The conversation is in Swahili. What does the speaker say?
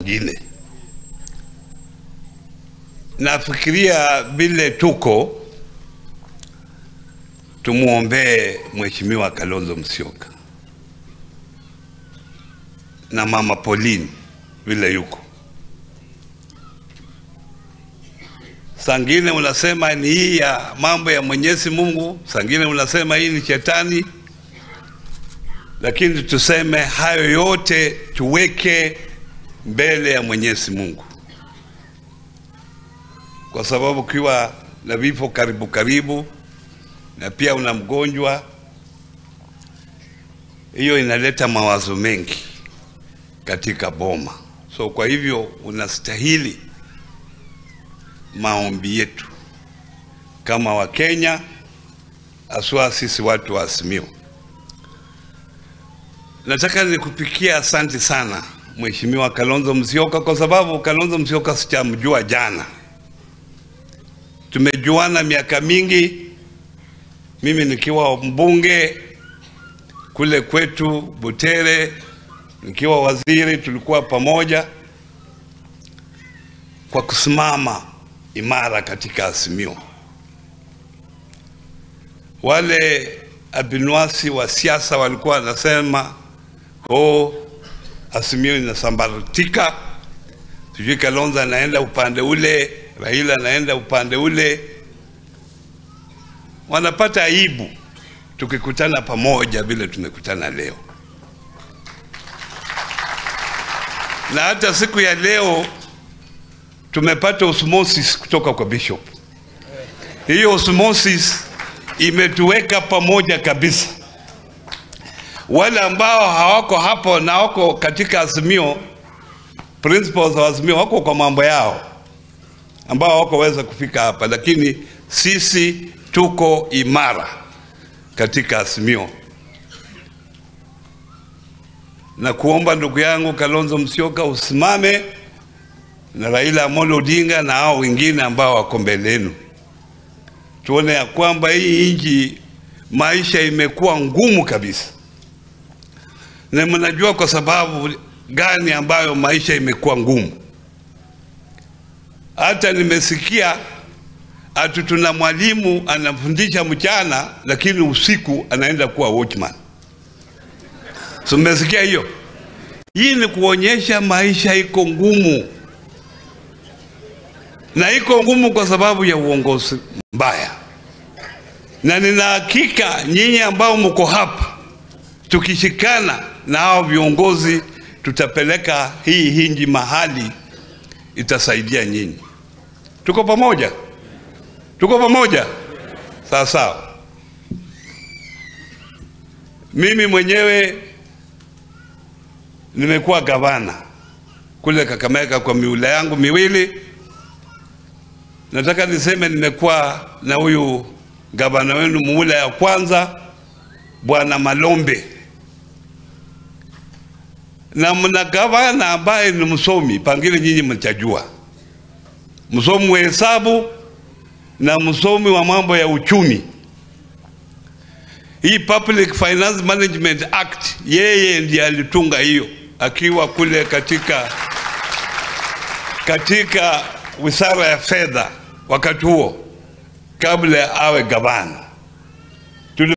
mwingine. Nafikiria vile tuko, tumuombee Mheshimiwa Kalonzo Musyoka na Mama Pauline vile yuko. Sangine unasema ni hii ya mambo ya Mwenyezi Mungu, sangine unasema hii ni shetani. Lakini tuseme hayo yote tuweke mbele ya Mwenyezi Mungu. Kwa sababu ukiwa na vifo karibu karibu na pia una mgonjwa, hiyo inaleta mawazo mengi katika boma. So kwa hivyo unastahili maombi yetu kama wa Kenya, aswa sisi watu wa Azimio. Nataka nikupikia asante sana Mheshimiwa Kalonzo Musyoka, kwa sababu Kalonzo Musyoka sijamjua jana. Tumejuana miaka mingi, mimi nikiwa mbunge kule kwetu Butere, nikiwa waziri, tulikuwa pamoja kwa kusimama imara katika Azimio. Wale abinuasi wa siasa walikuwa wanasema, oh, Azimio inasambaratika, sijui Kalonzo anaenda upande ule, Raila anaenda upande ule. Wanapata aibu tukikutana pamoja vile tumekutana leo. Na hata siku ya leo tumepata osmosis kutoka kwa Bishop. Hiyo osmosis imetuweka pamoja kabisa. Wale ambao hawako hapo na wako katika Azimio, principles wa Azimio wako kwa mambo yao, ambao hawakoweza kufika hapa, lakini sisi tuko imara katika Azimio. Na kuomba ndugu yangu Kalonzo Musyoka usimame na Raila Amolo Odinga na hao wengine ambao wako mbele yenu. Tuone ya kwamba hii nchi maisha imekuwa ngumu kabisa. Na mnajua kwa sababu gani ambayo maisha imekuwa ngumu. Hata nimesikia ati tuna mwalimu anafundisha mchana lakini usiku anaenda kuwa watchman. So mmesikia hiyo? Hii ni kuonyesha maisha iko ngumu. Na iko ngumu kwa sababu ya uongozi mbaya. Na nina hakika nyinyi ambao mko hapa, tukishikana na hao viongozi tutapeleka hii hinji mahali itasaidia nyinyi. Tuko pamoja? Tuko pamoja? Sawa sawa. Mimi mwenyewe nimekuwa gavana kule Kakamega kwa miula yangu miwili. Nataka niseme nimekuwa na huyu gavana wenu muula ya kwanza, Bwana Malombe. Na mna gavana ambaye ni msomi, pangine nyinyi mtajua. Msomi wa hesabu na msomi wa mambo ya uchumi. Hii Public Finance Management Act, yeye ndiye alitunga hiyo akiwa kule katika Wizara ya Fedha wakati huo kabla awe gavana.